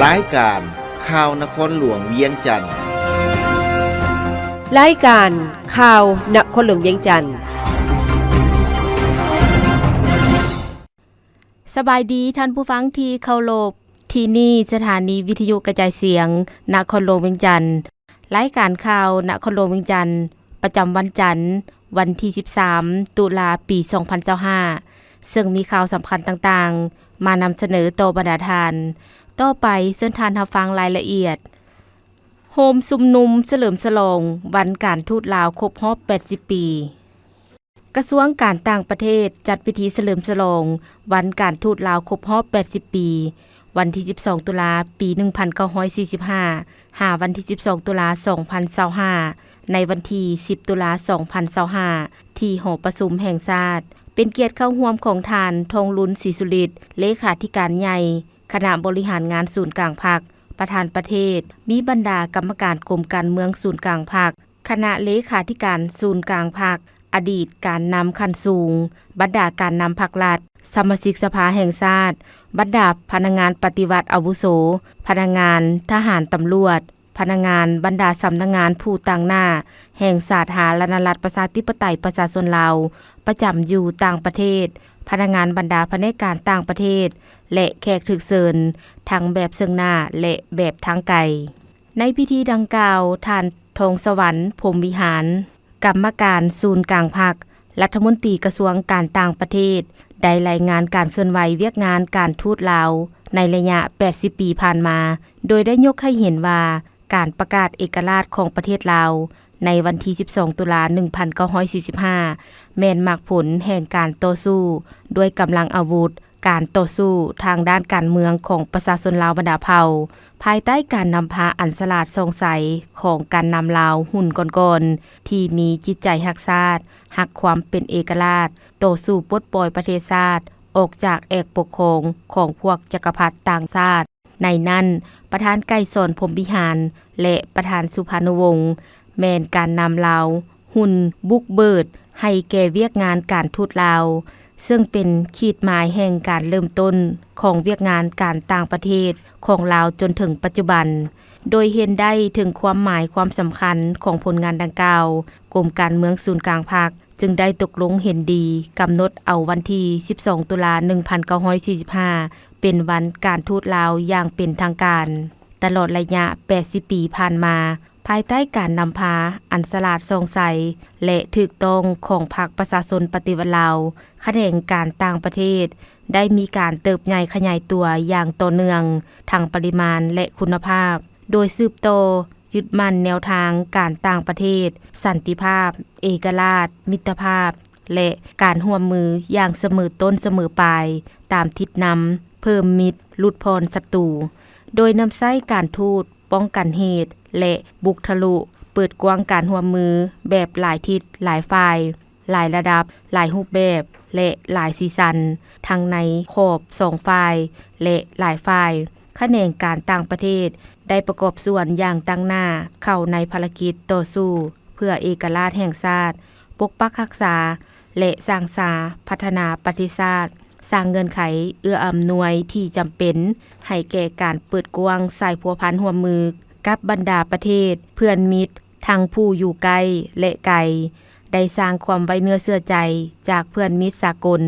ລາຍການຂ່າວນະຄອນຫຼວງວຽງຈັນ. ລາຍການຂ່າວນະຄອນຫຼວງວຽງຈັນ. ສະບາຍດີທ່ານຜູ້ຟັງທີ່ເຄົາລົບ, ທີ່ນີ້ສະຖານີວິທະຍຸກະຈາຍສຽງນະຄອນຫຼວງວຽງຈັນ. ລາຍການຂ່າວນະຄອນຫຼວງວຽງຈັນ ປະຈຳວັນຈັນ ວັນທີສິບສາມ ຕຸລາ ປີສອງພັນຊາວຫ້າ ເຊິ່ງມີຂ່າວສຳຄັນຕ່າງໆ ມານຳສະເໜີຕໍ່ບັນດາທ່ານ. ຕໍ່ໄປເຊີນທ່ານຮັບຟັງລາຍລະອຽດ. ໂຮມຊຸມນຸມສະເຫຼີມສະຫຼອງວັນການທູດລາວຄົບຮອບແປດສິບປີ. ກະຊວງການຕ່າງປະເທດຈັດພິທີສະເຫຼີມສະຫຼອງວັນການທູດລາວຄົບຮອບແປດສິບປີ ວັນທີສິບສອງ ຕຸລາ ປີໜຶ່ງພັນເກົ້າຮ້ອຍສີ່ສິບຫ້າ ຫາວັນທີສິບສອງ ຕຸລາ ສອງພັນຊາວຫ້າ ໃນວັນທີສິບ ຕຸລາ ສອງພັນຊາວຫ້າ ທີ່ຫໍປະຊຸມແຫ່ງຊາດ. ເປັນກຽດເຂົ້າຮ່ວມຂອງທ່ານ ທອງລຸນ ສີສຸລິດ ເລຂາທິການໃຫຍ່ຄະນະບໍລິຫານງານສູນກາງພັກ, ປະທານປະເທດ, ມີບັນດາກຳມະການກົມການເມືອງສູນກາງພັກ, ຄະນະເລຂາທິການສູນກາງພັກ, ອະດີດການນຳຂັ້ນສູງ, ບັນດາການນຳພັກລັດ, ສະມາຊິກສະພາແຫ່ງຊາດ, ບັນດາພະນັກງານປະຕິວັດອາວຸໂສ, ພະນັກງານທະຫານ, ຕຳຫຼວດ, ພະນັກງານບັນດາສຳນັກງານຜູ້ຕາງໜ້າແຫ່ງສາທາລະນະລັດ ປະຊາທິປະໄຕ ປະຊາຊົນລາວ ປະຈຳຢູ່ຕ່າງປະເທດ, ພະນັກງານບັນດາພະແນກການຕ່າງປະເທດ ແລະ ແຂກຖືກເຊີນ ທັງແບບເຊິ່ງໜ້າ ແລະ ແບບທາງໄກ. ໃນພິທີດັ່ງກ່າວ, ທ່ານ ທອງສະຫວັນ ພົມວິຫານ, ກຳມະການສູນກາງພັກ, ລັດຖະມົນຕີກະຊວງການຕ່າງປະເທດ ໄດ້ລາຍງານການເຄື່ອນໄຫວວຽກງານການທູດລາວໃນໄລຍະແປດສິບປີຜ່ານມາ, ໂດຍໄດ້ຍົກໃຫ້ເຫັນວ່າ ການປະກາດເອກະລາດຂອງປະເທດລາວໃນວັນທີສິບສອງ ຕຸລາ ໜຶ່ງພັນເກົ້າຮ້ອຍສີ່ສິບຫ້າ ແມ່ນໝາກຜົນແຫ່ງການຕໍ່ສູ້ດ້ວຍກຳລັງອາວຸດ, ການຕໍ່ສູ້ທາງດ້ານການເມືອງຂອງປະຊາຊົນລາວບັນດາເຜົ່າ, ພາຍໃຕ້ການນຳພາອັນສະຫຼາດສ່ອງໃສຂອງການນຳລາວຮຸ່ນກ່ອນໆ ທີ່ມີຈິດໃຈຮັກຊາດ, ຮັກຄວາມເປັນເອກະລາດ, ຕໍ່ສູ້ປົດປ່ອຍປະເທດຊາດອອກຈາກແອກປົກຄອງຂອງພວກຈັກກະພັດຕ່າງຊາດ. ໃນນັ້ນ, ປະທານໄກສອນ ພົມວິຫານ ແລະ ປະທານສຸພານຸວົງ ແມ່ນການນຳລາວຮຸ່ນບຸກເບີດໃຫ້ແກ່ວຽກງານການທູດລາວ, ເຊິ່ງເປັນຂີດໝາຍແຫ່ງການເລີ່ມຕົ້ນຂອງວຽກງານການຕ່າງປະເທດຂອງລາວຈົນເຖິງປັດຈຸບັນ. ໂດຍເຫັນໄດ້ເຖິງຄວາມໝາຍຄວາມສຳຄັນຂອງຜົນງານດັ່ງກ່າວ, ກົມການເມືອງສູນກາງພັກ ຈຶ່ງໄດ້ຕົກລົງເຫັນດີກຳນົດເອົາວັນທີສິບສອງ ຕຸລາ ໜຶ່ງພັນເກົ້າຮ້ອຍສີ່ສິບຫ້າ ເປັນວັນການທູດລາວຢ່າງເປັນທາງການ. ຕະຫຼອດໄລຍະແປດສິບປີຜ່ານມາ, ພາຍໃຕ້ການນຳພາອັນສະຫຼາດສ່ອງໃສ ແລະ ຖືກຕ້ອງຂອງພັກປະຊາຊົນປະຕິວັດລາວ, ຂະແໜງການຕ່າງປະເທດໄດ້ມີການເຕີບໃຫຍ່ຂະຫຍາຍຕົວຢ່າງຕໍ່ເນື່ອງ ທັງປະລິມານ ແລະ ຄຸນນະພາບ, ໂດຍສືບຕໍ່ ຍຶດໝັ້ນແນວທາງການຕ່າງປະເທດ, ສັນຕິພາບ, ເອກະລາດ, ມິດຕະພາບ ແລະ ການຮ່ວມມືຢ່າງສະເໝີຕົ້ນສະເໝີປາຍ, ຕາມທິດນຳ ເພີ່ມມິດ, ຫຼຸດຜ່ອນສັດຕູ, ໂດຍນຳໃຊ້ການທູດ, ປ້ອງກັນເຫດ ແລະ ບຸກທະລຸ, ເປີດກວ້າງການຮ່ວມມືແບບຫຼາຍທິດ, ຫຼາຍຝ່າຍ, ຫຼາຍລະດັບ, ຫຼາຍຮູບແບບ ແລະ ຫຼາຍສີສັນ, ທັງໃນຂອບສອງຝ່າຍ ແລະ ຫຼາຍຝ່າຍ. ຂະແໜງການຕ່າງປະເທດ ໄດ້ປະກອບສ່ວນຢ່າງຕັ້ງໜ້າເຂົ້າໃນພາລະກິດຕໍ່ສູ້ເພື່ອເອກະລາດແຫ່ງຊາດ, ປົກປັກຮັກສາ ແລະ ສ້າງສາພັດທະນາປະເທດຊາດ, ສ້າງເງື່ອນໄຂເອື້ອອຳນວຍທີ່ຈຳເປັນໃຫ້ແກ່ການເປີດກວ້າງສາຍພົວພັນຮ່ວມມືກັບບັນດາປະເທດເພື່ອນມິດ ທັງຜູ້ຢູ່ໃກ້ ແລະ ໄກ, ໄດ້ສ້າງຄວາມໄວ້ເນື້ອເຊື່ອໃຈຈາກເພື່ອນມິດສາກົນ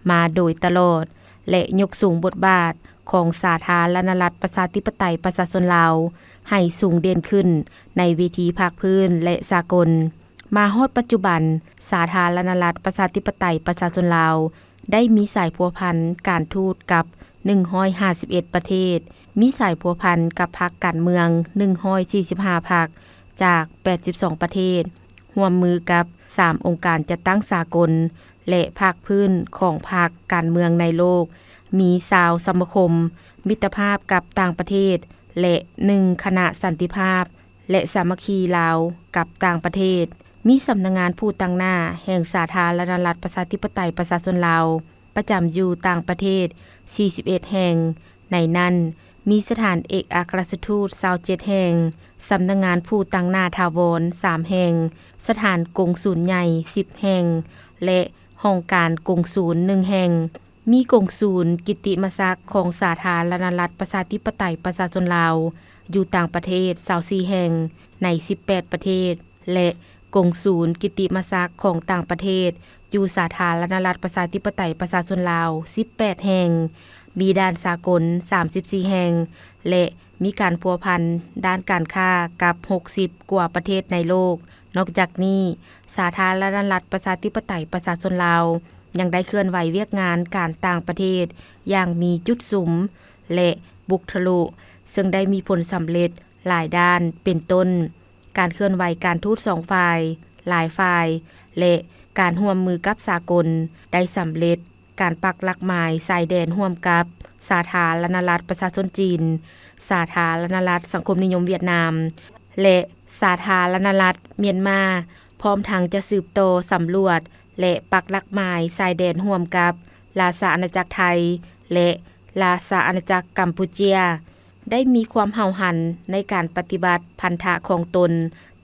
ມາໂດຍຕະຫຼອດ ແລະ ຍົກສູງບົດບາດຂອງສາທາລະນະລັດ ປະຊາທິປະໄຕ ປະຊາຊົນລາວ ໃຫ້ສູງເດັ່ນຂຶ້ນໃນເວທີພາກພື້ນ ແລະ ສາກົນ. ມາຮອດປັດຈຸບັນ, ສາທາລະນະລັດ ປະຊາທິປະໄຕ ປະຊາຊົນລາວ ໄດ້ມີສາຍພົວພັນການທູດກັບໜຶ່ງຮ້ອຍຫ້າສິບເອັດປະເທດ, ມີສາຍພົວພັນກັບພັກການເມືອງໜຶ່ງຮ້ອຍສີ່ສິບຫ້າພັກ ຈາກແປດສິບສອງປະເທດ, ຮ່ວມມືກັບສາມອົງການຈັດຕັ້ງສາກົນ ແລະ ພາກພື້ນຂອງພັກການເມືອງໃນໂລກ, ມີຊາວສະມາຄົມມິດຕະພາບກັບຕ່າງປະເທດ ແລະ ໜຶ່ງຄະນະສັນຕິພາບ ແລະ ສາມັກຄີລາວກັບຕ່າງປະເທດ, ມີສຳນັກງານຜູ້ຕາງໜ້າແຫ່ງສາທາລະນະລັດ ປະຊາທິປະໄຕ ປະຊາຊົນລາວ ປະຈຳຢູ່ຕ່າງປະເທດ ສີ່ສິບເອັດແຫ່ງ, ໃນນັ້ນ ມີສະຖານເອກອັກຄະລັດຖະທູດ ຊາວເຈັດແຫ່ງ, ສຳນັກງານຜູ້ຕາງໜ້າຖາວອນ ສາມແຫ່ງ, ສະຖານກົງສູນໃຫຍ່ ສິບແຫ່ງ ແລະ ຫ້ອງການກົງສູນ ໜຶ່ງແຫ່ງ. ມີກົງສູນກິດຕິມະສັກຂອງສາທາລະນະລັດປະຊາທິປະໄຕປະຊາຊົນລາວຢູ່ຕ່າງປະເທດຊາວສີ່ແຫ່ງໃນສິບແປດປະເທດ ແລະ ກົງສູນກິດຕິມະສັກຂອງຕ່າງປະເທດຢູ່ສາທາລະນະລັດປະຊາທິປະໄຕປະຊາຊົນລາວສິບແປດແຫ່ງ, ມີດ່ານສາກົນສາມສິບສີ່ແຫ່ງ ແລະ ມີການພົວພັນດ້ານການຄ້າກັບຫົກສິບກວ່າປະເທດໃນໂລກ. ນອກຈາກນີ້, ສາທາລະນະລັດປະຊາທິປະໄຕປະຊາຊົນລາວຍັງໄດ້ເຄື່ອນໄຫວວຽກງານການຕ່າງປະເທດຢ່າງມີຈຸດສຸມ ແລະ ບຸກທະລຸ, ເຊິ່ງໄດ້ມີຜົນສຳເລັດຫຼາຍດ້ານ ເປັນຕົ້ນ ການເຄື່ອນໄຫວການທູດສອງຝ່າຍ, ຫຼາຍຝ່າຍ ແລະ ການຮ່ວມມືກັບສາກົນໄດ້ສຳເລັດ, ການປັກຫຼັກໝາຍຊາຍແດນຮ່ວມກັບສາທາລະນະລັດປະຊາຊົນຈີນ, ສາທາລະນະລັດສັງຄົມນິຍົມຫວຽດນາມ ແລະ ສາທາລະນະລັດມຽນມາ, ພ້ອມທັງຈະສືບຕໍ່ສຳຫຼວດ ແລະ ປັກຫຼັກໝາຍຊາຍແດນຮ່ວມກັບລາຊະອານາຈັກໄທ ແລະ ລາຊະອານາຈັກກຳປູເຈຍ. ໄດ້ມີຄວາມຫ້າວຫັນໃນການປະຕິບັດພັນທະຂອງຕົນ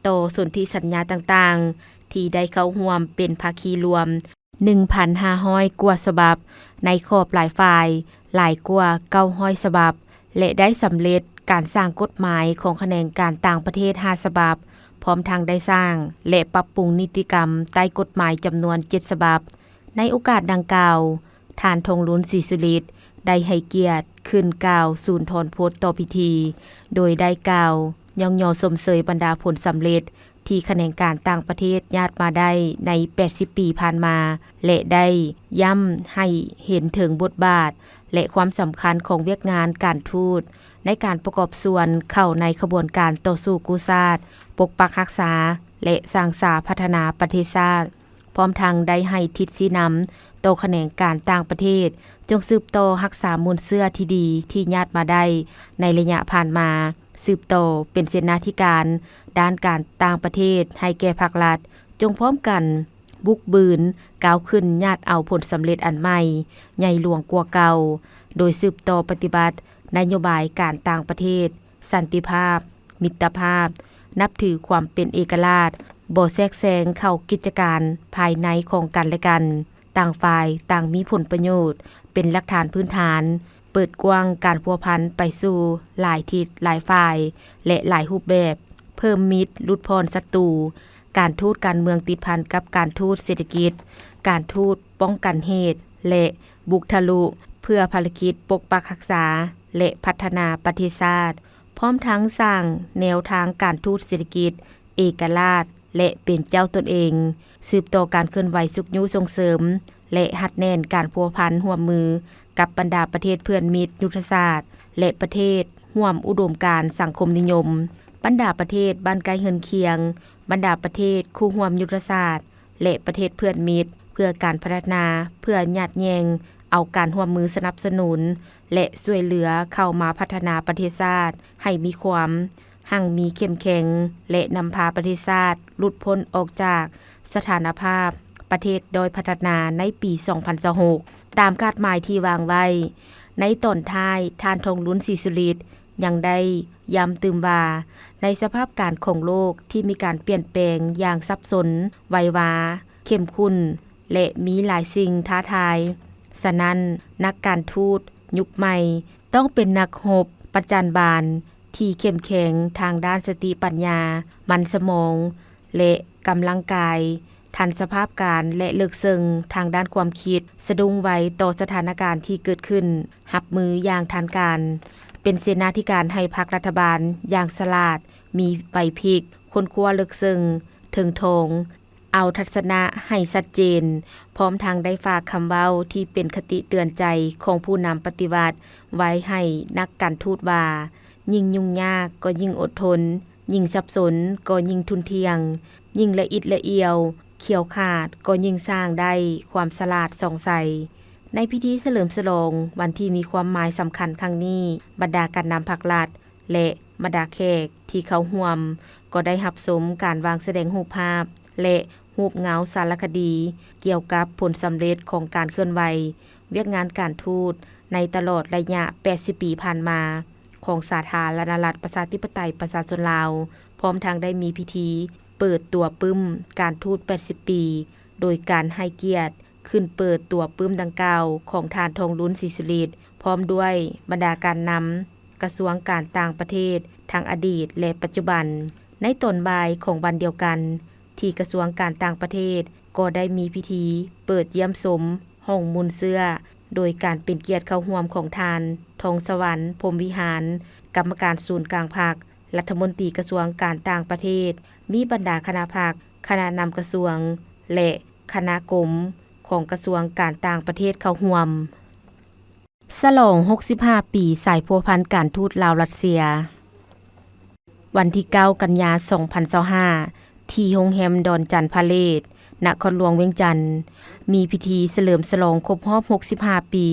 ຕໍ່ສົນທິສັນຍາຕ່າງໆ ທີ່ໄດ້ເຂົ້າຮ່ວມເປັນພາຄີລວມໜຶ່ງພັນຫ້າຮ້ອຍກວ່າສະບັບ ໃນຂອບຫຼາຍຝ່າຍຫຼາຍກວ່າເກົ້າຮ້ອຍສະບັບ ແລະ ໄດ້ສຳເລັດການສ້າງກົດໝາຍຂອງຂະແໜງການຕ່າງປະເທດຫ້າສະບັບ, ພ້ອມທັງໄດ້ສ້າງ ແລະ ປັບປຸງນິຕິກຳໃຕ້ກົດໝາຍຈຳນວນເຈັດສະບັບ. ໃນໂອກາດດັ່ງກ່າວ, ທ່ານ ທອງລຸນ ສີສຸລິດ ໄດ້ໃຫ້ກຽດຂຶ້ນກ່າວສູນຖອນພົດຕໍ່ພິທີ, ໂດຍໄດ້ກ່າວຍ້ອງຍໍຊົມເຊີຍບັນດາຜົນສຳເລັດທີ່ຂະແໜງການຕ່າງປະເທດຍາດມາໄດ້ໃນແປດສິບປີຜ່ານມາ ແລະ ໄດ້ຢ້ຳໃຫ້ເຫັນເຖິງບົດບາດ ແລະ ຄວາມສຳຄັນຂອງວຽກງານການທູດ ໃນການປະກອບສ່ວນເຂົ້າໃນຂະບວນການຕໍ່ສູ້ກູ້ຊາດ, ປົກປັກຮັກສາ ແລະ ສ້າງສາພັດທະນາປະເທດຊາດ. ພ້ອມທັງໄດ້ໃຫ້ທິດຊີ້ນຳຕໍ່ຂະແໜງການຕ່າງປະເທດ, ຈົ່ງສືບຕໍ່ຮັກສາມູນເຊື້ອທີ່ດີທີ່ຍາດມາໄດ້ໃນໄລຍະຜ່ານມາ, ສືບຕໍ່ເປັນເສນາທິການດ້ານການຕ່າງປະເທດໃຫ້ແກ່ພັກລັດ, ຈົ່ງພ້ອມກັນບຸກບືນກ້າວຂຶ້ນຍາດເອົາຜົນສຳເລັດອັນໃໝ່ໃຫຍ່ຫຼວງກວ່າເກົ່າ, ໂດຍສືບຕໍ່ປະຕິບັດນະໂຍບາຍການຕ່າງປະເທດ, ສັນຕິພາບ, ມິດຕະພາບ, ນັບຖືຄວາມເປັນເອກະລາດ, ບໍ່ແຊກແຊງເຂົ້າກິດຈະການພາຍໃນຂອງກັນແລະກັນ, ຕ່າງຝ່າຍຕ່າງມີຜົນປະໂຫຍດ ເປັນຫຼັກຖານພື້ນຖານ, ເປີດກວ້າງການພົວພັນໄປສູ່ຫຼາຍທິດ, ຫຼາຍຝ່າຍ ແລະ ຫຼາຍຮູບແບບ, ເພີ່ມມິດ, ຫຼຸດຜ່ອນສັດຕູ, ການທູດການເມືອງຕິດພັນກັບການທູດເສດຖະກິດ, ການທູດປ້ອງກັນເຫດ ແລະ ບຸກທະລຸ ເພື່ອພາລະກິດປົກປັກຮັກສາ ແລະ ພັດທະນາປະເທດຊາດ. ພ້ອມທັງສ້າງແນວທາງການທູດເສດຖະກິດເອກະລາດ ແລະ ເປັນເຈົ້າຕົນເອງ, ສືບຕໍ່ການເຄື່ອນໄຫວຊຸກຍູ້ສົ່ງເສີມ ແລະ ຮັດແໜ້ນການພົວພັນຮ່ວມມືກັບບັນດາປະເທດເພື່ອນມິດຍຸດທະສາດ ແລະ ປະເທດຮ່ວມອຸດົມການສັງຄົມນິຍົມ, ບັນດາປະເທດບ້ານໃກ້ເຮືອນຄຽງ, ບັນດາປະເທດຄູ່ຮ່ວມຍຸດທະສາດ ແລະ ປະເທດເພື່ອນມິດ ເພື່ອການພັດທະນາ, ເພື່ອຍາດແຍ່ງເອົາການຮ່ວມມືສະໜັບສະໜູນ ແລະ ຊ່ວຍເຫຼືອເຂົ້າມາພັດທະນາປະເທດຊາດໃຫ້ມີຄວາມຮັ່ງມີເຂັ້ມແຂງ ແລະ ນຳພາປະເທດຊາດຫຼຸດພົ້ນອອກຈາກສະຖານະພາບປະເທດດ້ອຍພັດທະນາໃນປີສອງພັນຊາວຫົກ ຕາມຄາດໝາຍທີ່ວາງໄວ້. ໃນຕອນທ້າຍ, ທ່ານ ທອງລຸນ ສີສຸລິດ ຍັງໄດ້ຢ້ຳຕື່ມວ່າ ໃນສະພາບການຂອງໂລກທີ່ມີການປ່ຽນແປງຢ່າງສັບສົນ, ໄວວາ, ເຂັ້ມຂຸ້ນ ແລະ ມີຫຼາຍສິ່ງທ້າທາຍ. ສະນັ້ນ, ນັກການທູດຍຸກໃໝ່ຕ້ອງເປັນນັກຮົບປະຈັນບານທີ່ເຂັ້ມແຂງທາງດ້ານສະຕິປັນຍາ, ມັນສະໝອງ ແລະ ກຳລັງກາຍ, ທັນສະພາບການ ແລະ ເລິກເຊິ່ງທາງດ້ານຄວາມຄິດ, ສະດຸ້ງໄວຕໍ່ສະຖານະການທີ່ເກີດຂຶ້ນ, ຮັບມືຢ່າງທັນການ, ເປັນເສນາທິການໃຫ້ພັກລັດຖະບານຢ່າງສະຫຼາດ, ມີໄຫວພິບ, ຄົ້ນຄວ້າເລິກເຊິ່ງ, ເຖິງຖອງ, ເອົາທັດສະນະໃຫ້ຊັດເຈນ, ພ້ອມທັງໄດ້ຝາກຄຳເວົ້າທີ່ເປັນຄະຕິເຕືອນໃຈຂອງຜູ້ນຳປະຕິວັດໄວ້ໃຫ້ນັກການທູດວ່າ, ຍິ່ງຫຍຸ້ງຍາກກໍຍິ່ງອົດທົນ, ຍິ່ງສັບສົນກໍຍິ່ງທຸ່ນທ່ຽງ, ຍິ່ງລະອິດລະອຽວ, ຂຽວຂາດກໍຍິ່ງສ້າງໄດ້ຄວາມສະຫຼາດສ່ອງໃສ. ໃນພິທີສະເຫຼີມສະຫຼອງວັນທີ່ມີຄວາມໝາຍສຳຄັນຄັ້ງນີ້, ບັນດາການນຳພັກລັດ ແລະ ບັນດາແຂກທີ່ເຂົ້າຮ່ວມກໍໄດ້ຮັບຊົມການວາງສະແດງຮູບພາບ ແລະ ຮູບເງົາສາລະຄະດີກ່ຽວກັບຜົນສຳເລັດຂອງການເຄື່ອນໄຫວວຽກງານການທູດໃນຕະຫຼອດໄລຍະແປດສິບປີຜ່ານມາຂອງສາທາລະນະລັດປະຊາທິປະໄຕປະຊາຊົນລາວ, ພ້ອມທັງໄດ້ມີພິທີເປີດຕົວປຶ້ມການທູດແປດສິບປີ ໂດຍການໃຫ້ກຽດ ຂຶ້ນເປີດຕົວປຶ້ມດັ່ງກ່າວຂອງທ່ານ ທອງລຸນ ສີສຸລິດ ພ້ອມດ້ວຍບັນດາການນຳກະຊວງການຕ່າງປະເທດທັງອະດີດ ແລະ ປັດຈຸບັນ. ໃນຕອນບ່າຍຂອງວັນດຽວກັນ ທີ່ກະຊວງການຕ່າງປະເທດກໍໄດ້ມີພິທີເປີດຢ້ຽມຊົມຫ້ອງມູນເຊື້ອ ໂດຍການເປັນກຽດເຂົ້າຮ່ວມຂອງທ່ານ ທອງສະຫວັນ ພົມວິຫານ ກຳມະການສູນກາງພັກ, ລັດຖະມົນຕີກະຊວງການຕ່າງປະເທດ, ມີບັນດາຄະນະພັກ, ຄະນະນຳກະຊວງ ແລະ ຄະນະກົມຂອງກະຊວງການຕ່າງປະເທດເຂົ້າຮ່ວມ. ສະຫຼອງຫົກສິບຫ້າປີສາຍພົວພັນການທູດລາວ-ລັດເຊຍ. ວັນທີເກົ້າ ກັນຍາ ສອງພັນຊາວຫ້າ ທີ່ໂຮງແຮມດອນຈັນພາເລດ ນະຄອນຫຼວງວຽງຈັນ ມີພິທີສະເຫຼີມສະຫຼອງຄົບຮອບຫົກສິບຫ້າປີ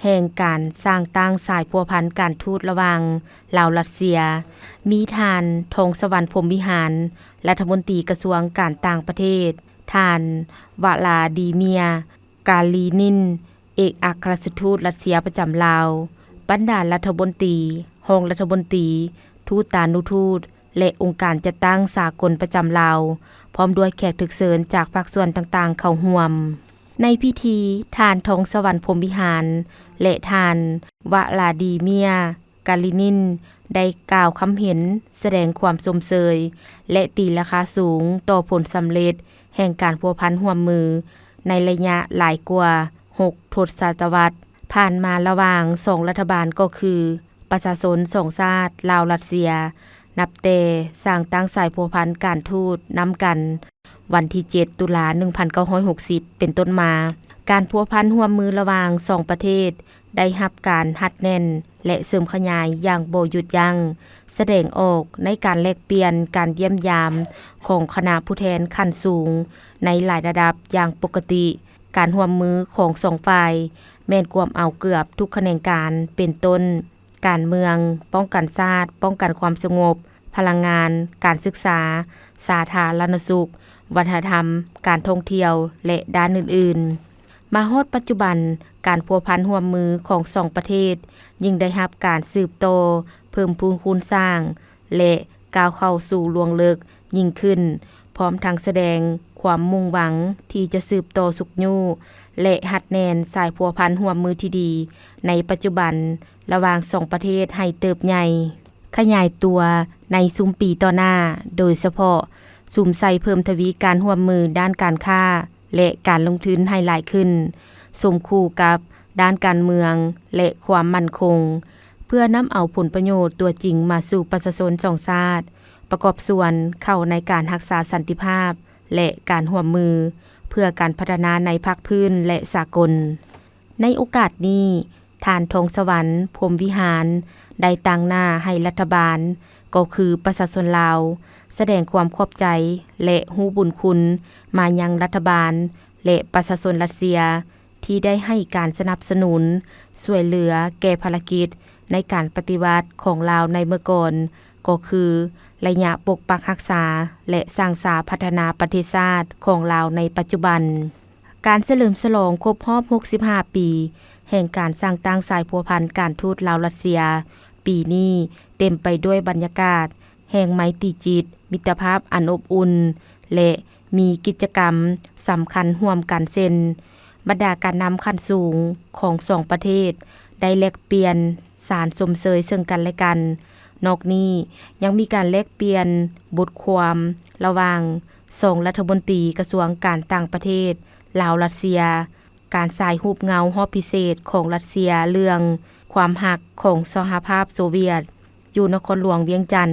ແຫ່ງການສ້າງຕັ້ງສາຍພົວພັນການທູດລະຫວ່າງລາວ-ລັດເຊຍ, ມີທ່ານ ທອງສະຫວັນ ພົມວິຫານ ລັດຖະມົນຕີກະຊວງການຕ່າງປະເທດ, ທ່ານ ວະລາດີເມຍ ກາລີນິນ ເອກອັກຄະລັດຖະທູດລັດເຊຍປະຈຳລາວ, ບັນດາລັດຖະມົນຕີ, ຮອງລັດຖະມົນຕີ, ທູຕານຸທູດ ແລະ ອົງການຈັດຕັ້ງສາກົນປະຈຳລາວ, ພ້ອມດ້ວຍແຂກຖືກເຊີນຈາກພາກສ່ວນຕ່າງໆເຂົ້າຮ່ວມ. ໃນພິທີ, ທ່ານ ທອງສະຫວັນ ພົມວິຫານ ແລະ ທ່ານ ວະລາດີເມຍ ກາລິນິນ ໄດ້ກ່າວຄຳເຫັນສະແດງຄວາມຊົມເຊີຍ ແລະ ຕີລາຄາສູງຕໍ່ຜົນສຳເລັດແຫ່ງການພົວພັນຮ່ວມມືໃນໄລຍະຫຼາຍກວ່າຫົກທົດສະຕະວັດຜ່ານມາລະຫວ່າງສອງລັດຖະບານ ກໍຄື ປະຊາຊົນສອງຊາດ ລາວ-ລັດເຊຍ, ນັບແຕ່ສ້າງຕັ້ງສາຍພົວພັນການທູດນຳກັນ ວັນທີເຈັດ ຕຸລາ ໜຶ່ງພັນເກົ້າຮ້ອຍຫົກສິບ ເປັນຕົ້ນມາ, ການພົວພັນຮ່ວມມືລະຫວ່າງສອງປະເທດໄດ້ຮັບການຮັດແໜ້ນ ແລະ ເສີມຂະຫຍາຍຢ່າງບໍ່ຢຸດຢັ້ງ, ສະແດງອອກໃນການແລກປ່ຽນການຢ້ຽມຢາມຂອງຄະນະຜູ້ແທນຂັ້ນສູງໃນຫຼາຍລະດັບຢ່າງປົກກະຕິ. ການຮ່ວມມືຂອງສອງຝ່າຍແມ່ນກວມເອົາເກືອບທຸກຂະແໜງການ ເປັນຕົ້ນ ການເມືອງ, ປ້ອງກັນຊາດ, ປ້ອງກັນຄວາມສະຫງົບ, ພະລັງງານ, ການສຶກສາ, ສາທາລະນະສຸກ, ວັດທະນະທຳ, ການທ່ອງທ່ຽວ ແລະ ດ້ານອື່ນໆ. ມາຮອດປັດຈຸບັນ, ການພົວພັນຮ່ວມມືຂອງສອງປະເທດຍິ່ງໄດ້ຮັບການສືບຕໍ່ເພີ່ມພູນຄູນສ້າງ ແລະ ກ້າວເຂົ້າສູ່ລວງເລິກຍິ່ງຂຶ້ນ, ພ້ອມທັງສະແດງຄວາມມຸ່ງຫວັງທີ່ຈະສືບຕໍ່ຊຸກຍູ້ ແລະ ຮັດແໜ້ນສາຍພົວພັນຮ່ວມມືທີ່ດີໃນປັດຈຸບັນ ລະຫວ່າງສອງປະເທດໃຫ້ເຕີບໃຫຍ່, ຂະຫຍາຍຕົວໃນຊຸມປີຕໍ່ໜ້າ, ໂດຍສະເພາະສຸມໃສ່ເພີ່ມທະວີການຮ່ວມມືດ້ານການຄ້າ ແລະ ການລົງທຶນໃຫ້ຫຼາຍຂຶ້ນ, ສົມຄູ່ກັບດ້ານການເມືອງ ແລະ ຄວາມໝັ້ນຄົງ, ເພື່ອນຳເອົາຜົນປະໂຫຍດຕົວຈິງມາສູ່ປະຊາຊົນສອງຊາດ, ປະກອບສ່ວນເຂົ້າໃນການຮັກສາສັນຕິພາບ ແລະ ການຮ່ວມມືເພື່ອການພັດທະນາໃນພາກພື້ນ ແລະ ສາກົນ. ໃນໂອກາດນີ້, ທ່ານ ທອງສະຫວັນ ພົມວິຫານ ໄດ້ຕາງໜ້າໃຫ້ລັດຖະບານ, ກໍຄືປະຊາຊົນລາວ, ສະແດງຄວາມຂອບໃຈ ແລະ ຮູ້ບຸນຄຸນມາຍັງລັດຖະບານ ແລະ ປະຊາຊົນລັດເຊຍ ທີ່ໄດ້ໃຫ້ການສະໜັບສະໜູນຊ່ວຍເຫຼືອແກ່ພາລະກິດໃນການປະຕິວັດຂອງລາວໃນເມື່ອກ່ອນ, ກໍຄືໄລຍະປົກປັກຮັກສາ ແລະ ສ້າງສາພັດທະນາປະເທດຊາດຂອງລາວໃນປັດຈຸບັນ. ການສະເຫຼີມສະຫຼອງຄົບຮອບຫົກສິບຫ້າປີ ແຫ່ງການສ້າງຕັ້ງສາຍພົວພັນການທູດລາວ-ລັດເຊຍ ປີນີ້ເຕັມໄປດ້ວຍບັນຍາກາດແຫ່ງໄມຕີຈິດ, ມິດຕະພາບອັນອົບອຸ່ນ ແລະ ມີກິດຈະກຳສຳຄັນຮ່ວມກັນ ເຊັ່ນ ບັນດາການນຳຂັ້ນສູງຂອງສອງປະເທດໄດ້ແລກປ່ຽນສານຊົມເຊີຍເຊິ່ງກັນແລະກັນ. ນອກນີ້ຍັງມີການແລກປ່ຽນບົດຄວາມລະຫວ່າງສອງລັດຖະມົນຕີກະຊວງການຕ່າງປະເທດລາວ-ລັດເຊຍ, ການສາຍຮູບເງົາຮອບພິເສດຂອງລັດເຊຍເລື່ອງຄວາມຮັກຂອງສະຫະພາບໂຊວຽດ ຢູ່ນະຄອນຫຼວງວຽງຈັນ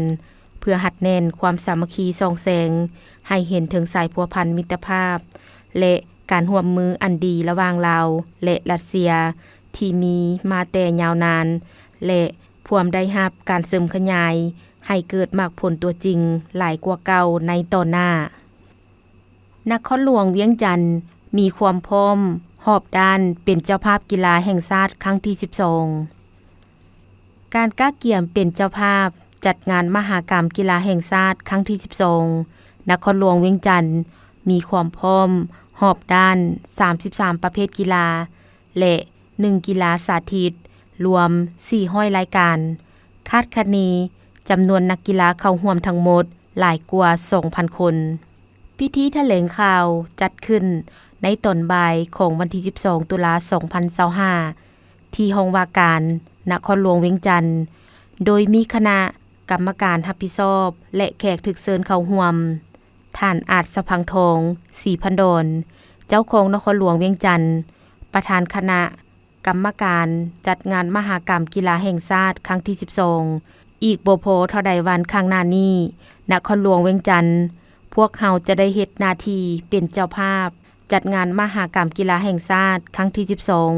ເພື່ອຮັດແໜ້ນຄວາມສາມັກຄີສ່ອງແສງໃຫ້ເຫັນເຖິງສາຍພົວພັນມິດຕະພາບ ແລະ ການຮ່ວມມືອັນດີລະຫວ່າງລາວ ແລະ ລັດເຊຍ ທີ່ມີມາແຕ່ຍາວນານ ແລະ ພວມໄດ້ຮັບການເສີມຂະຫຍາຍໃຫ້ເກີດໝາກຜົນຕົວຈິງຫຼາຍກວ່າເກົ່າໃນຕໍ່ໜ້າ. ນະຄອນຫຼວງວຽງຈັນມີຄວາມພ້ອມຮອບດ້ານເປັນເຈົ້າພາບກິລາແຫ່ງຊາດຄັ້ງທີສິບສອງ. ການກະກຽມເປັນເຈົ້າພາບຈັດງານມະຫະກຳກິລາແຫ່ງຊາດຄັ້ງທີສິບສອງ, ນະຄອນຫຼວງວຽງຈັນມີຄວາມພ້ອມຮອບດ້ານສາມສິບສາມປະເພດກິລາ ແລະ ໜຶ່ງກິລາສາທິດ ລວມສີ່ຮ້ອຍລາຍການ, ຄາດຄະເນຈຳນວນນັກກິລາເຂົ້າຮ່ວມທັງໝົດຫຼາຍກວ່າສອງພັນຄົນ. ພິທີຖະແຫຼງຂ່າວຈັດຂຶ້ນ ໃນຕອນບ່າຍຂອງວັນທີສິບສອງ ຕຸລາ ສອງພັນຊາວຫ້າ ທີ່ຫ້ອງວ່າການນະຄອນຫຼວງວຽງຈັນ, ໂດຍມີຄະນະກຳມະການຮັບຜິດຊອບ ແລະ ແຂກຖືກເຊີນເຂົ້າຮ່ວມ, ທ່ານ ອາດສະພັງທອງ ສີພັນດອນ, ເຈົ້າຄອງນະຄອນຫຼວງວຽງຈັນ, ປະທານຄະນະ ກຳມະການຈັດງານມະຫະກຳກິລາແຫ່ງຊາດຄັ້ງທີສິບສອງ. ອີກບໍ່ພໍເທົ່າໃດວັນຂ້າງໜ້ານີ້, ນະຄອນຫຼວງວຽງຈັນ ພວກເຮົາຈະໄດ້ເຮັດໜ້າທີ່ເປັນເຈົ້າພາບຈັດງານມະຫະກຳກິລາແຫ່ງຊາດຄັ້ງທີສິບສອງ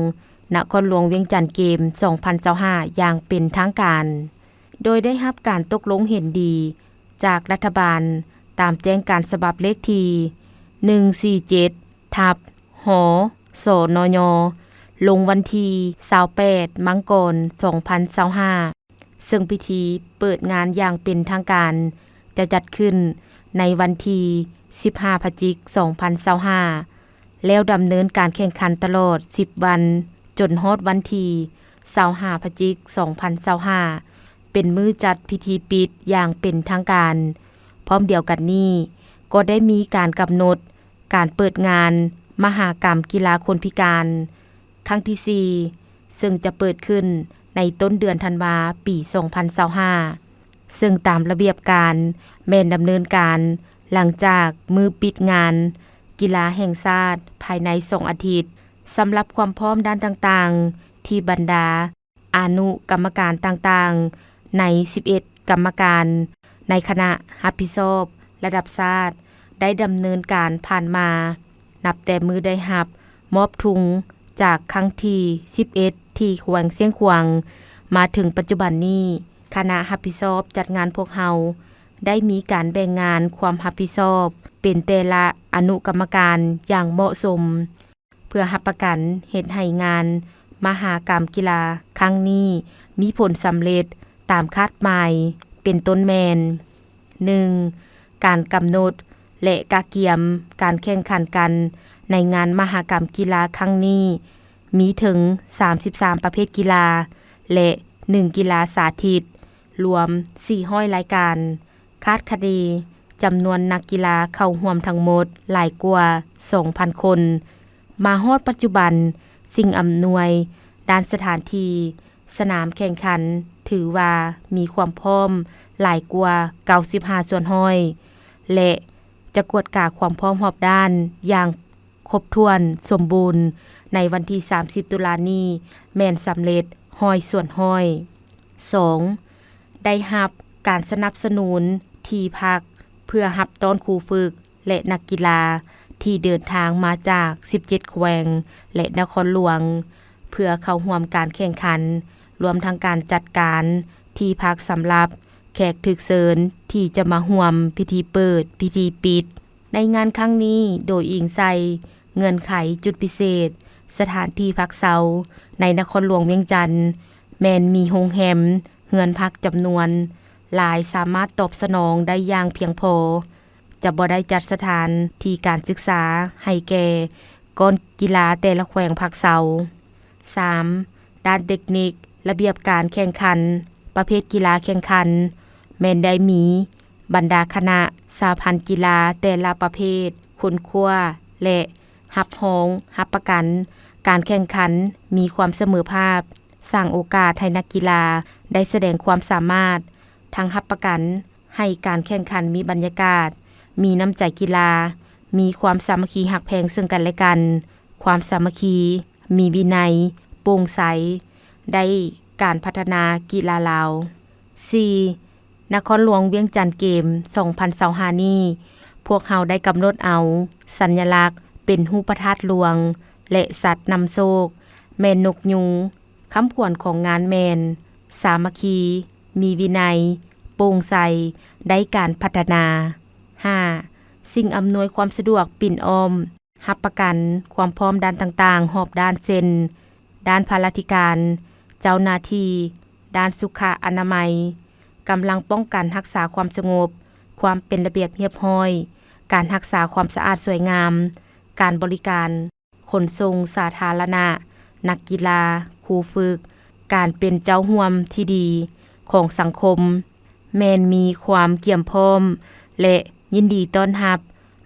ນະຄອນຫຼວງວຽງຈັນເກມ ສອງພັນຊາວຫ້າ ຢ່າງເປັນທາງການ, ໂດຍໄດ້ຮັບການຕົກລົງເຫັນດີຈາກລັດຖະບານ ຕາມແຈ້ງການສະບັບເລກທີ ໜຶ່ງສີ່ເຈັດ ທັບ ຫ ສນຍ ລົງວັນທີ ຊາວແປດ ມັງກອນ ສອງພັນຊາວຫ້າ ເຊິ່ງພິທີເປີດງານຢ່າງເປັນທາງການຈະຈັດຂຶ້ນໃນວັນທີ ສິບຫ້າ ພະຈິກ ສອງພັນຊາວຫ້າ ແລ້ວດຳເນີນການແຂ່ງຂັນຕະຫຼອດ ສິບ ວັນ ຈົນຮອດວັນທີ ຊາວຫ້າ ພະຈິກ ສອງພັນຊາວຫ້າ ເປັນມື້ຈັດພິທີປິດຢ່າງເປັນທາງການ. ພ້ອມດຽວກັນນີ້, ກໍໄດ້ມີການກຳນົດ ການເປີດງານມະຫະກຳກິລາຄົນພິການຄັ້ງທີສີ່ ເຊິ່ງຈະເປີດຂຶ້ນໃນຕົ້ນເດືອນທັນວາ ປີສອງພັນຊາວຫ້າ ເຊິ່ງຕາມລະບຽບການແມ່ນດຳເນີນການຫຼັງຈາກມື້ປິດງານກິລາແຫ່ງຊາດພາຍໃນສອງອາທິດ. ສຳລັບຄວາມພ້ອມດ້ານຕ່າງໆ ທີ່ບັນດາ ອະນຸກຳມະການຕ່າງໆ ໃນສິບເອັດກຳມະການໃນຄະນະຮັບຜິດຊອບລະດັບຊາດ ໄດ້ດຳເນີນການຜ່ານມາ ນັບແຕ່ມື້ໄດ້ຮັບມອບທຸງຈາກຄັ້ງທີສິບເອັດ ທີ່ແຂວງຊຽງຂວາງ ມາເຖິງປັດຈຸບັນນີ້, ຄະນະຮັບຜິດຊອບຈັດງານພວກເຮົາ ໄດ້ມີການແບ່ງງານຄວາມຮັບຜິດຊອບເປັນແຕ່ລະອະນຸກຳມະການຢ່າງເໝາະສົມ. ເພື່ອຮັບປະກັນເຮັດໃຫ້ງານມະຫະກຳກິລາຄັ້ງນີ້ມີຜົນສຳເລັດຕາມຄາດໝາຍ ເປັນຕົ້ນແມ່ນ ໜຶ່ງ ການກຳນົດ ແລະ ກະກຽມການແຂ່ງຂັນກັນໃນງານມະຫະກຳກິລາຄັ້ງນີ້ ມີເຖິງ ສາມສິບສາມ ປະເພດກິລາ ແລະ ໜຶ່ງ ກິລາສາທິດ ລວມ ສີ່ຮ້ອຍ ລາຍການ. ຄາດຄະເນຈຳນວນນັກກິລາເຂົ້າຮ່ວມທັງໝົດຫຼາຍກວ່າ ສອງພັນ ຄົນ. ມາຮອດປັດຈຸບັນ, ສິ່ງອຳນວຍດ້ານສະຖານທີ່ສະໜາມແຂ່ງຂັນ ຖືວ່າມີຄວາມພ້ອມຫຼາຍກວ່າ ເກົ້າສິບຫ້າ ສ່ວນຮ້ອຍ ແລະ ຈະກວດກາຄວາມພ້ອມຮອບດ້ານຢ່າງຄົບຖ້ວນສົມບູນ ໃນວັນທີ ສາມສິບ ຕຸລານີ້ ແມ່ນສຳເລັດ ຮ້ອຍ ສ່ວນຮ້ອຍ. ສອງ ໄດ້ຮັບການສະໜັບສະໜູນທີ່ພັກເພື່ອຮັບຕ້ອນຄູຝຶກ ແລະ ນັກກິລາທີ່ເດີນທາງມາຈາກ ສິບເຈັດ ແຂວງ ແລະ ນະຄອນຫຼວງ ເພື່ອເຂົ້າຮ່ວມການແຂ່ງຂັນ, ລວມທັງການຈັດການທີ່ພັກສຳລັບແຂກຖືກເຊີນທີ່ຈະມາຮ່ວມພິທີເປີດ, ພິທີປິດ ໃນງານຄັ້ງນີ້ ໂດຍອີງໃສ່ເງື່ອນໄຂຈຸດພິເສດ ສະຖານທີ່ພັກເຊົາໃນນະຄອນຫຼວງວຽງຈັນ ແມ່ນມີໂຮງແຮມ, ເຮືອນພັກຈຳນວນຫຼາຍ ສາມາດຕອບສະໜອງໄດ້ຢ່າງພຽງພໍ. ຈະບໍ່ໄດ້ຈັດສະຖານທີ່ການສຶກສາໃຫ້ແກ່ກ້ອນກິລາແຕ່ລະແຂວງພັກເຊົາ. ສາມ ດ້ານເຕັກນິກ, ລະບຽບການແຂ່ງຂັນ, ປະເພດກິລາແຂ່ງຂັນ ແມ່ນໄດ້ມີບັນດາຄະນະສະຫະພັນກິລາແຕ່ລະປະເພດຄົ້ນຄວ້າ ແລະ ຮັບຮອງຮັບປະກັນການແຂ່ງຂັນມີຄວາມສະເໝີພາບ, ສ້າງໂອກາດໃຫ້ນັກກິລາໄດ້ສະແດງຄວາມສາມາດ, ທັງຮັບປະກັນໃຫ້ການແຂ່ງຂັນມີບັນຍາກາດ, ມີນ້ຳໃຈກິລາ, ມີຄວາມສາມັກຄີຮັກແພງເຊິ່ງກັນແລະກັນ, ຄວາມສາມັກຄີ, ມີວິໄນ, ໂປ່ງໃສ, ໄດ້ການພັດທະນາກິລາລາວ. ສີ່ ນະຄອນຫຼວງວຽງຈັນເກມ ສອງພັນຊາວຫ້າ ນີ້, ພວກເຮົາໄດ້ກຳນົດເອົາສັນຍະລັກເປັນຮູບພະທາດຫຼວງ ແລະ ສັດນຳໂຊກ ແມ່ນນົກຍຸງ. ຄຳຂວັນຂອງງານແມ່ນ ສາມັກຄີ, ມີວິໄນ, ໂປ່ງໃສ, ໄດ້ການພັດທະນາ. ຫ້າ ສິ່ງອຳນວຍຄວາມສະດວກປິ່ນອ້ອມ ຮັບປະກັນຄວາມພ້ອມດ້ານຕ່າງໆຮອບດ້ານ ເຊັ່ນ ດ້ານພະລາທິການ, ເຈົ້າໜ້າທີ່, ດ້ານສຸຂະອະນາໄມ, ກຳລັງປ້ອງກັນຮັກສາຄວາມສະຫງົບ, ຄວາມເປັນລະບຽບຮຽບຮ້ອຍ, ການຮັກສາຄວາມສະອາດສວຍງາມ, ການບໍລິການຂົນສົ່ງສາທາລະນະ, ນັກກິລາ, ຄູຝຶກ, ການເປັນເຈົ້າຮ່ວມທີ່ດີຂອງສັງຄົມ. ແມ່ນມີຄວາມກຽມພ້ອມ ແລະ ຍິນດີຕ້ອນຮັບ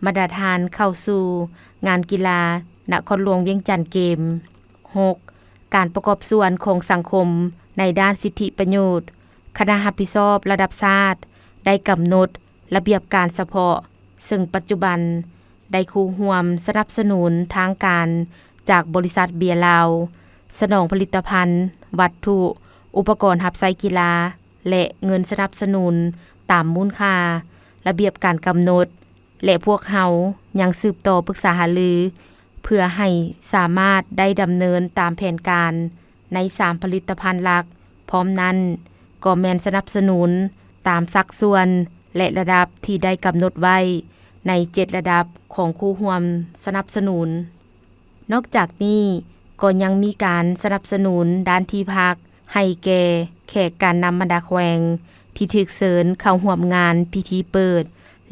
ບັນດາທ່ານເຂົ້າສູ່ ງານກິລານະຄອນຫຼວງວຽງຈັນເກມ. ຫົກ, ການປະກອບສ່ວນຂອງສັງຄົມໃນດ້ານສິດທິປະໂຫຍດ. ຄະນະຮັບຜິດຊອບລະດັບຊາດໄດ້ກຳນົດລະບຽບການສະເພາະ, ເຊິ່ງປັດຈຸບັນໄດ້ຄູ່ຮ່ວມສະໜັບສະໜູນທາງການຈາກບໍລິສັດເບຍລາວ, ສະໜອງຜະລິດຕະພັນ, ວັດຖຸ, ອຸປະກອນຮັບໃຊ້ກິລາ ແລະ ເງິນສະໜັບສະໜູນຕາມມູນຄ່າ, ລະບຽບການກຳນົດ ແລະ ພວກເຮົາຍັງສືບຕໍ່ປຶກສາຫາລື ເພື່ອໃຫ້ສາມາດໄດ້ດຳເນີນຕາມແຜນການໃນສາມຜະລິດຕະພັນຫຼັກ. ພ້ອມນັ້ນກໍແມ່ນສະໜັບສະໜູນຕາມສັດສ່ວນ ແລະ ລະດັບທີ່ໄດ້ກຳນົດໄວ້ໃນເຈັດລະດັບຂອງຄູ່ຮ່ວມສະໜັບສະໜູນ. ນອກຈາກນີ້ກໍຍັງມີການສະໜັບສະໜູນດ້ານທີ່ພັກໃຫ້ແກ່ແຂກການນຳບັນດາແຂວງທີ່ຖືກເຊີນເຂົ້າຮ່ວມງານພິທີເປີດ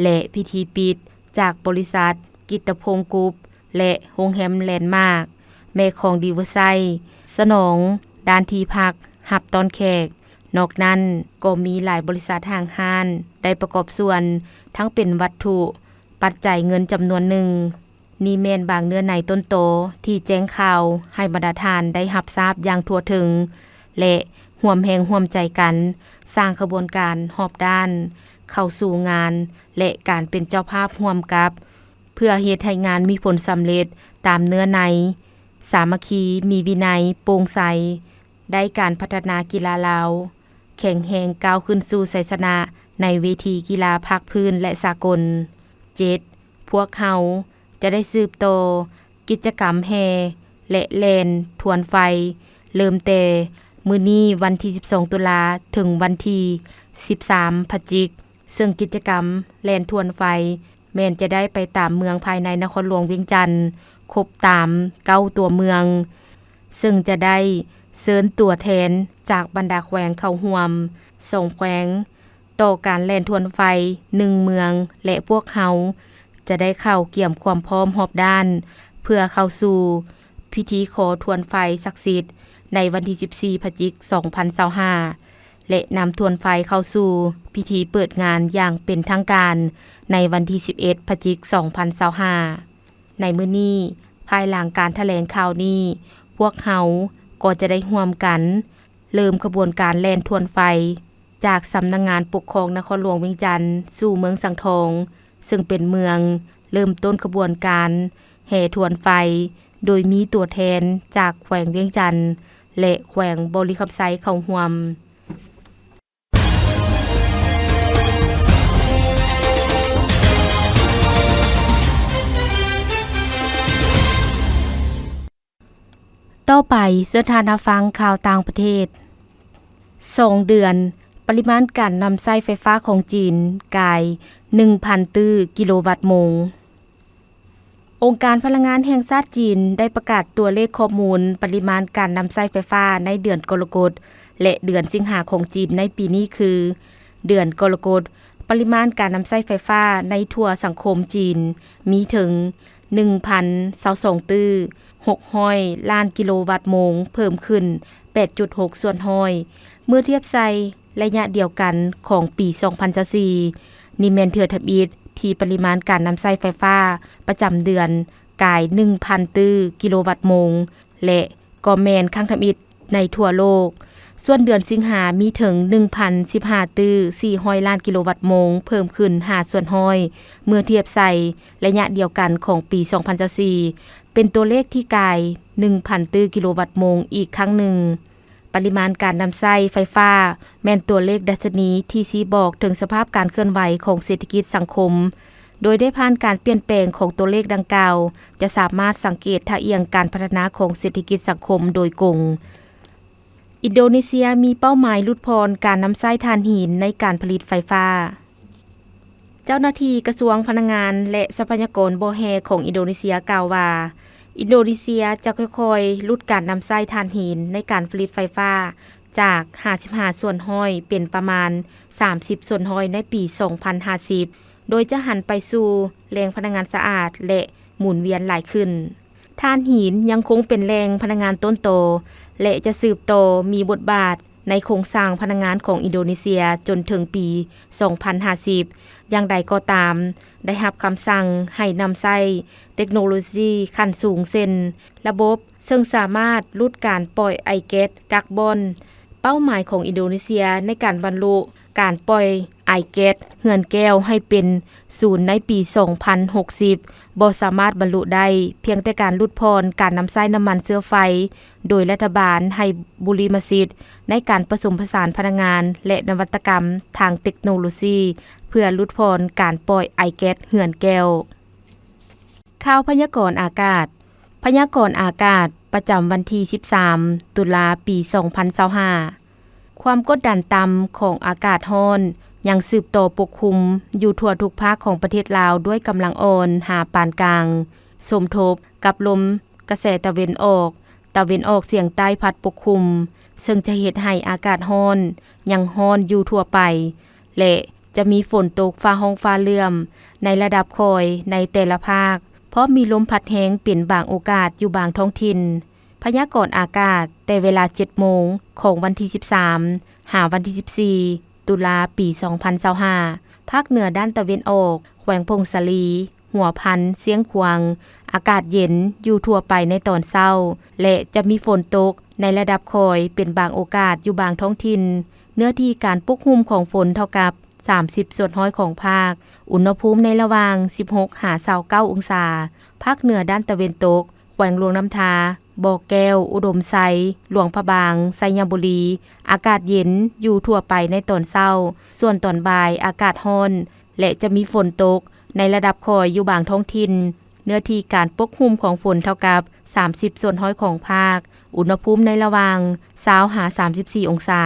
ແລະ ພິທີປິດຈາກບໍລິສັດກິດຕະພົງກຣຸບ ແລະ ໂຮງແຮມແລນມາກ ແມ່ຂອງຣີເວີໄຊ ສະໜອງດ້ານທີ່ພັກຮັບຕ້ອນແຂກ. ນອກນັ້ນກໍມີຫຼາຍບໍລິສັດຫ້າງຮ້ານໄດ້ປະກອບສ່ວນທັງເປັນວັດຖຸ, ປັດໄຈເງິນຈຳນວນໜຶ່ງ. ນີ້ແມ່ນບາງເນື້ອໃນຕົ້ນຕໍທີ່ແຈ້ງຂ່າວໃຫ້ບັນດາທ່ານໄດ້ຮັບຊາບຢ່າງທົ່ວເຖິງ ແລະ ຮ່ວມແຮງຮ່ວມໃຈກັນສ້າງຂະບວນການຮອບດ້ານເຂົ້າສູ່ງານ ແລະ ການເປັນເຈົ້າພາບຮ່ວມກັບ ເພື່ອເຮັດໃຫ້ງານມີຜົນສຳເລັດຕາມເນື້ອໃນ, ສາມັກຄີ, ມີວິໄນ, ໂປ່ງໃສ, ໄດ້ການພັດທະນາກິລາລາວ ແຂງແຮງ ກ້າວຂຶ້ນສູ່ໄຊຊະນະໃນເວທີກິລາພາກພື້ນ ແລະ ສາກົນ. ເຈັດ, ພວກເຮົາຈະໄດ້ສືບຕໍ່ກິດຈະກຳແຫ່ ແລະ ແລ່ນທວນໄຟ ເລີ່ມແຕ່ມື້ນີ້ວັນທີສິບສອງຕຸລາ ເຖິງວັນທີສິບສາມພະຈິກ ເຊິ່ງກິດຈະກຳແລ່ນທວນໄຟ ແມ່ນຈະໄດ້ໄປຕາມເມືອງພາຍໃນນະຄອນຫຼວງວຽງຈັນ ຄົບຕາມເກົ້າຕົວເມືອງ, ເຊິ່ງຈະໄດ້ເຊີນຕົວແທນຈາກບັນດາແຂວງເຂົ້າຮ່ວມສອງແຂວງ ຕໍ່ການແລ່ນທວນໄຟໜຶ່ງເມືອງ ແລະ ພວກເຮົາຈະໄດ້ເຂົ້າກຽມຄວາມພ້ອມຮອບດ້ານ ເພື່ອເຂົ້າສູ່ພິທີຂໍທວນໄຟສັກສິດໃນວັນທີສິບສີ່ພະຈິກ ສອງພັນຊາວຫ້າ ແລະ ນຳທວນໄຟເຂົ້າສູ່ພິທີເປີດງານຢ່າງເປັນທາງການໃນວັນທີສິບເອັດພະຈິກ ສອງພັນຊາວຫ້າ. ໃນມື້ນີ້, ພາຍຫຼັງການຖະແຫຼງຂ່າວນີ້, ພວກເຮົາກໍຈະໄດ້ຮ່ວມກັນເລີ່ມຂະບວນການແລ່ນທວນໄຟ ຈາກສຳນັກງານປົກຄອງນະຄອນຫຼວງວຽງຈັນ ສູ່ເມືອງສັງທອງ, ເຊິ່ງເປັນເມືອງເລີ່ມຕົ້ນຂະບວນການແຫ່ທວນໄຟ, ໂດຍມີຕົວແທນຈາກແຂວງວຽງຈັນ ແລະ ແຂວງບໍລິຄຳໄຊເຂົ້າຮ່ວມ. ຕໍ່ໄປ, ເຊີນທ່ານຮັບຟັງຂ່າວຕ່າງປະເທດ. ສອງເດືອນ, ປະລິມານການນຳໃຊ້ໄຟຟ້າຂອງຈີນກາຍໜຶ່ງພັນຕື້ກິໂລວັດໂມງ. ອົງການພະລັງງານແຫ່ງຊາດຈີນໄດ້ປະກາດຕົວເລກຂໍ້ມູນປະລິມານການນຳໃຊ້ໄຟຟ້າໃນເດືອນກໍລະກົດ ແລະ ເດືອນສິງຫາຂອງຈີນໃນປີນີ້ຄື, ເດືອນກໍລະກົດ, ປະລິມານການນຳໃຊ້ໄຟຟ້າໃນທົ່ວສັງຄົມຈີນມີເຖິງ ໜຶ່ງພັນຊາວສອງຕື້ ຫົກຮ້ອຍລ້ານກິໂລວັດໂມງ, ເພີ່ມຂຶ້ນ ແປດຈຸດຫົກສ່ວນຮ້ອຍ ເມື່ອທຽບໃສ່ໄລຍະດຽວກັນຂອງປີສອງພັນຊາວສີ່. ນີ້ແມ່ນເທື່ອທຳອິດທີ່ປະລິມານການນຳໃຊ້ໄຟຟ້າປະຈຳເດືອນກາຍໜຶ່ງພັນຕື້ກິໂລວັດໂມງ ແລະ ກໍແມ່ນຄັ້ງທຳອິດໃນທົ່ວໂລກ. ສ່ວນເດືອນສິງຫາມີເຖິງ ໜຶ່ງພັນສິບຫ້າຕື້ສີ່ຮ້ອຍລ້ານກິໂລວັດໂມງ, ເພີ່ມຂຶ້ນຫ້າສ່ວນຮ້ອຍ ເມື່ອທຽບໃສ່ໄລຍະດຽວກັນຂອງປີສອງພັນຊາວສີ່ ເປັນຕົວເລກທີ່ກາຍໜຶ່ງພັນຕື້ກິໂລວັດໂມງອີກຄັ້ງໜຶ່ງ. ປະລິມານການນຳໃຊ້ໄຟຟ້າແມ່ນຕົວເລກດັດຊະນີທີ່ຊີ້ບອກເຖິງສະພາບການເຄື່ອນໄຫວຂອງເສດຖະກິດສັງຄົມ. ໂດຍໄດ້ຜ່ານການປ່ຽນແປງຂອງຕົວເລກດັ່ງກ່າວ, ຈະສາມາດສັງເກດທ່າອ່ຽງການພັດທະນາຂອງເສດຖະກິດສັງຄົມໂດຍກົງ. ອິນໂດເນເຊຍມີເປົ້າໝາຍຫຼຸດຜ່ອນການນຳໃຊ້ຖ່ານຫີນໃນການຜະລິດໄຟຟ້າ. ເຈົ້າໜ້າທີ່ກະຊວງພະລັງງານ ແລະ ຊັບພະຍາກອນບໍ່ແຮ່ຂອງອິນໂດເນເຊຍກ່າວວ່າ, ອິນໂດເນເຊຍຈະຄ່ອຍໆຫຼຸດການນຳໃຊ້ຖ່ານຫີນໃນການຜະລິດໄຟຟ້າ ຈາກຫ້າສິບຫ້າສ່ວນຮ້ອຍເປັນປະມານສາມສິບສ່ວນຮ້ອຍໃນປີສອງພັນຫ້າສິບ ໂດຍຈະຫັນໄປສູ່ແຫຼ່ງພະລັງງານສະອາດ ແລະ ໝູນວຽນຫຼາຍຂຶ້ນ. ຖ່ານຫີນຍັງຄົງເປັນແຫຼ່ງພະລັງງານຕົ້ນຕໍ ແລະ ຈະສືບຕໍ່ມີບົດບາດ ໃນໂຄງສ້າງພະລັງງານຂອງອິນໂດເນເຊຍຈົນເຖິງປີສອງພັນຫ້າສິບ. ຢ່າງໃດກໍຕາມ, ໄດ້ຮັບຄຳສັ່ງໃຫ້ນຳໃຊ້ເຕັກໂນໂລຊີຂັ້ນສູງ ເຊັ່ນ ລະບົບເຊິ່ງສາມາດຫຼຸດການປ່ອຍໄອແກັສກາບອນ. ເປົ້າໝາຍຂອງອິນໂດເນເຊຍໃນການບັນລຸການປ່ອຍໄອແກັສເຮືອນແກ້ວໃຫ້ເປັນສູນໃນປີສອງພັນຫົກສິບ ບໍ່ສາມາດບັນລຸໄດ້ພຽງແຕ່ການຫຼຸດຜ່ອນການນຳໃຊ້ນ້ຳມັນເຊື້ອໄຟ ໂດຍລັດຖະບານໃຫ້ບຸລິມະສິດໃນການປະສົມປະສານພະລັງງານ ແລະ ນະວັດຕະກຳທາງເຕັກໂນໂລຊີ ເພື່ອຫຼຸດຜ່ອນການປ່ອຍໄອແກັສເຮືອນແກ້ວ. ຂ່າວພະຍາກອນອາກາດ. ພະຍາກອນອາກາດປະຈຳວັນທີສິບສາມ ຕຸລາ ປີສອງພັນຊາວຫ້າ. ຄວາມກົດດັນຕ່ຳຂອງອາກາດຮ້ອນຍັງສືບຕໍ່ປົກຄຸມຢູ່ທົ່ວທຸກພາກຂອງປະເທດລາວດ້ວຍກຳລັງອ່ອນຫາປານກາງ, ສົມທົບກັບລົມກະແສຕາເວັນອອກ, ຕາເວັນອອກສຽງໃຕ້ພັດປົກຄຸມ, ເຊິ່ງຈະເຮັດໃຫ້ອາກາດຮ້ອນຍັງຮ້ອນຢູ່ທົ່ວໄປ ແລະ ຈະມີຝົນຕົກຟ້າຮ້ອງຟ້າເຫຼື້ອມໃນລະດັບຄ່ອຍໃນແຕ່ລະພາກ, ພ້ອມມີລົມພັດແຮງເປັນບາງໂອກາດຢູ່ບາງທ້ອງຖິ່ນ. ພະຍາກອນອາກາດແຕ່ເວລາເຈັດໂມງຂອງວັນທີສິບສາມ ຫາວັນທີສິບສີ່ ຕຸລາ ປີສອງພັນຊາວຫ້າ, ພາກເໜືອດ້ານຕາເວັນອອກ, ແຂວງຜົ້ງສາລີ, ຫົວພັນ, ຊຽງຂວາງ, ອາກາດເຢັນຢູ່ທົ່ວໄປໃນຕອນເຊົ້າ ແລະ ຈະມີຝົນຕົກໃນລະດັບຄ່ອຍເປັນບາງໂອກາດຢູ່ບາງທ້ອງຖິ່ນ. ເນື້ອທີ່ການປົກຫຸ້ມຂອງຝົນເທົ່າກັບສາມສິບສ່ວນຮ້ອຍຂອງພາກ, ອຸນຫະພູມໃນລະຫວ່າງສິບຫົກຫາຊາວເກົ້າອົງສາ. ພາກເໜືອດ້ານຕາເວັນຕົກ, ແຂວງຫຼວງນ້ຳທາ, ບໍ່ແກ້ວ, ອຸດົມໄຊ, ຫຼວງພະບາງ, ໄຊຍະບູລີ, ອາກາດເຢັນຢູ່ທົ່ວໄປໃນຕອນເຊົ້າ, ສ່ວນຕອນບ່າຍອາກາດຮ້ອນ ແລະ ຈະມີຝົນຕົກໃນລະດັບຄ່ອຍຢູ່ບາງທ້ອງຖິ່ນ. ເນື້ອທີ່ການປົກຫຸ້ມຂອງຝົນເທົ່າກັບສາມສິບສ່ວນຮ້ອຍຂອງພາກ, ອຸນຫະພູມໃນລະຫວ່າງຊາວຫາສາມສິບສີ່ອົງສາ.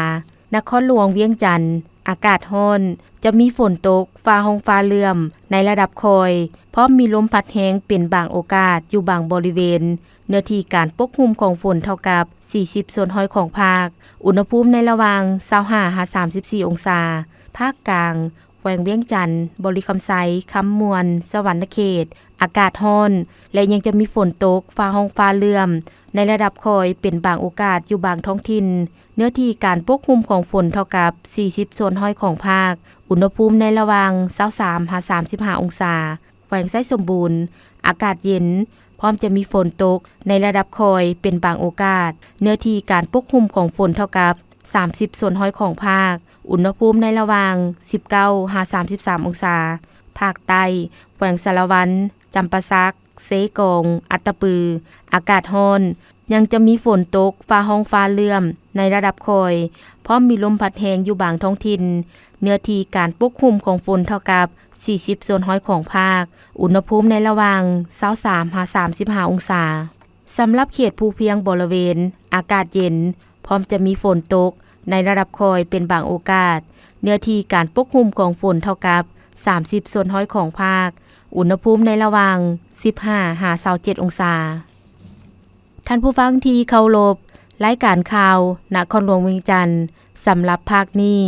ນະຄອນຫຼວງວຽງຈັນ, ອາກາດຮ້ອນ, ຈະມີຝົນຕົກ, ຟ້າຮ້ອງຟ້າເຫຼື້ອມໃນລະດັບຄ່ອຍ, ພ້ອມມີລົມພັດແຮງເປັນບາງໂອກາດຢູ່ບາງບໍລິເວນ. ເນື້ອທີ່ການປົກຫຸ້ມຂອງຝົນເທົ່າກັບສີ່ສິບສ່ວນຮ້ອຍຂອງພາກ, ອຸນຫະພູມໃນລະຫວ່າງຊາວຫ້າຫາສາມສິບສີ່ອົງສາ. ພາກກາງ, ແຂວງວຽງຈັນ, ບໍລິຄຳໄຊ, ຄຳມ່ວນ, ສະຫວັນນະເຂດ, ອາກາດຮ້ອນ ແລະ ຍັງຈະມີຝົນຕົກ, ຟ້າຮ້ອງຟ້າເຫຼື້ອມໃນລະດັບຄ່ອຍເປັນບາງໂອກາດຢູ່ບາງທ້ອງຖິ່ນ. ເນື້ອທີ່ການປົກຫຸ້ມຂອງຝົນເທົ່າກັບສີ່ສິບສ່ວນຮ້ອຍຂອງພາກ, ອຸນຫະພູມໃນລະຫວ່າງຊາວສາມຫາສາມສິບຫ້າອົງສາ. ແຂວງໄຊສົມບູນ, ອາກາດເຢັນ, ພ້ອມຈະມີຝົນຕົກໃນລະດັບຄ່ອຍເປັນບາງໂອກາດ. ເນື້ອທີ່ການປົກຫຸ້ມຂອງຝົນເທົ່າກັບສາມສິບສ່ວນຮ້ອຍຂອງພາກ, ອຸນຫະພູມໃນລະຫວ່າງສິບເກົ້າຫາສາມສິບສາມອົງສາ. ພາກໃຕ້, ແຂວງສາລະວັນ, ຈຳປາສັກ, ເຊກອງ, ອັດຕະປື, ອາກາດຮ້ອນ, ຍັງຈະມີຝົນຕົກ, ຟ້າຮ້ອງຟ້າເຫຼື້ອມໃນລະດັບຄ່ອຍ, ພ້ອມມີລົມພັດແຮງຢູ່ບາງທ້ອງຖິ່ນ. ເນື້ອທີ່ການປົກຫຸ້ມຂອງຝົນເທົ່າກັບສີ່ສິບສ່ວນຮ້ອຍຂອງພາກ, ອຸນຫະພູມໃນລະຫວ່າງຊາວສາມຫາສາມສິບຫ້າອົງສາ. ສຳລັບເຂດພູພຽງບໍລະເວນ, ອາກາດເຢັນ, ພ້ອມຈະມີຝົນຕົກໃນລະດັບຄ່ອຍເປັນບາງໂອກາດ. ເນື້ອທີ່ການປົກຫຸ້ມຂອງຝົນເທົ່າກັບສາມສິບສ່ວນຮ້ອຍຂອງພາກ, ອຸນຫະພູມໃນລະຫວ່າງສິບຫ້າຫາຊາວເຈັດອົງສາ. ທ່ານຜູ້ຟັງທີ່ເຄົາລົບ, ລາຍການຂ່າວນະຄອນຫຼວງວຽງຈັນ ສຳລັບພາກນີ້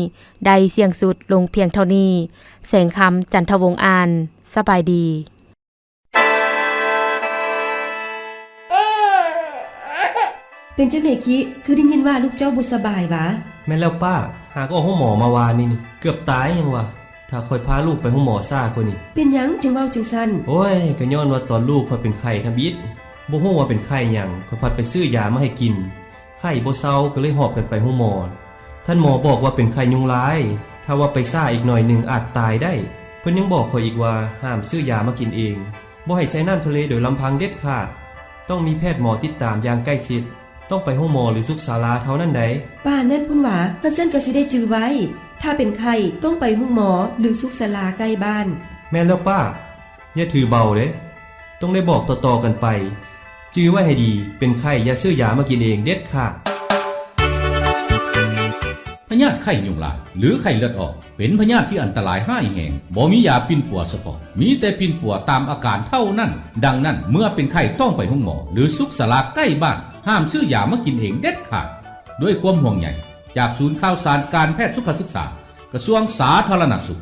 ໄດ້ສິ້ນສຸດລົງພຽງເທົ່ານີ້. ແສງຄຳ ຈັນທະວົງ ອ່ານ. ສະບາຍດີ. ເປັນຈັ່ງໃດຄິ? ຄືໄດ້ຍິນວ່າລູກເຈົ້າບໍ່ສະບາຍຫວາ? ແມ່ນແລ້ວປ້າ, ຫາກໍອອກໂຮງໝໍມາວານນີ້ ເກືອບຕາຍຍັງວ່າ. ຖ້າຂ້ອຍພາລູກໄປໂຮງໝໍຊ້າກວ່ານີ້. ເປັນຫຍັງຈຶ່ງເວົ້າຈັ່ງຊັ້ນ? ໂອ້ຍ, ກໍຍ້ອນວ່າຕອນລູກຂ້ອຍເປັນໄຂ້ທຳອິດ, ບໍ່ຮູ້ວ່າເປັນໄຂ້ຫຍັງ, ຂ້ອຍພັດໄປຊື້ຢາມາໃຫ້ກິນ. ໄຂ້ບໍ່ເຊົາ ກໍເລີຍຫອບກັນໄປໂຮງໝໍ. ທ່ານໝໍບອກວ່າເປັນໄຂ້ຍຸງລາຍ, ຖ້າວ່າໄປຊ້າອີກໜ້ອຍໜຶ່ງອາດຕາຍໄດ້. ເພິ່ນຍັງບອກຂ້ອຍອີກວ່າ ຫ້າມຊື້ຢາມາກິນເອງ, ບໍ່ໃຫ້ໃສ່ນ້ຳທະເລໂດຍລຳພັງເດັດຂາດ, ຕ້ອງມີແພດໝໍຕິດຕາມຢ່າງໃກ້ຊິດ, ຕ້ອງໄປໂຮງໝໍ ຫຼື ສຸກສາລາເທົ່ານັ້ນໃດ໋. ປານນັ້ນພຸ້ນຫວາ? ຄັນຊັ້ນກໍຊິໄດ້ຈື່ໄວ້, ຖ້າເປັນໄຂ້ຕ້ອງໄປໂຮງໝໍ ຫຼື ສຸກສາລາໃກ້ບ້ານ. ແມ່ນແລ້ວປ້າ, ຢ່າຖືເບົາເດ້, ຕ້ອງໄດ້ບອກຕໍ່ໆກັນໄປ. ຈື່ໄວ້ໃຫ້ດີ, ເປັນໄຂ້ຢ່າຊື້ຢາມາກິນເອງເດັດຂາດ. ພະຍາດໄຂ້ຍຸງລາຍ ຫຼື ໄຂ້ເລືອດອອກ ເປັນພະຍາດທີ່ອັນຕະລາຍຮ້າຍແຮງ, ບໍ່ມີຢາປິ່ນປົວສະເພາະ, ມີແຕ່ປິ່ນປົວຕາມອາການເທົ່ານັ້ນ. ດັ່ງນັ້ນ, ເມື່ອເປັນໄຂ້ຕ້ອງໄປໂຮງໝໍ ຫຼື ສຸກສາລາໃກ້ບ້ານ, ຫ້າມຊື້ຢາມາກິນເອງເດັດຂາດ. ດ້ວຍຄວາມຫ່ວງໃຍ ຈາກສູນຂ່າວສານການແພດສຸຂະສຶກສາ ກະຊວງສາທາລະນະສຸກ.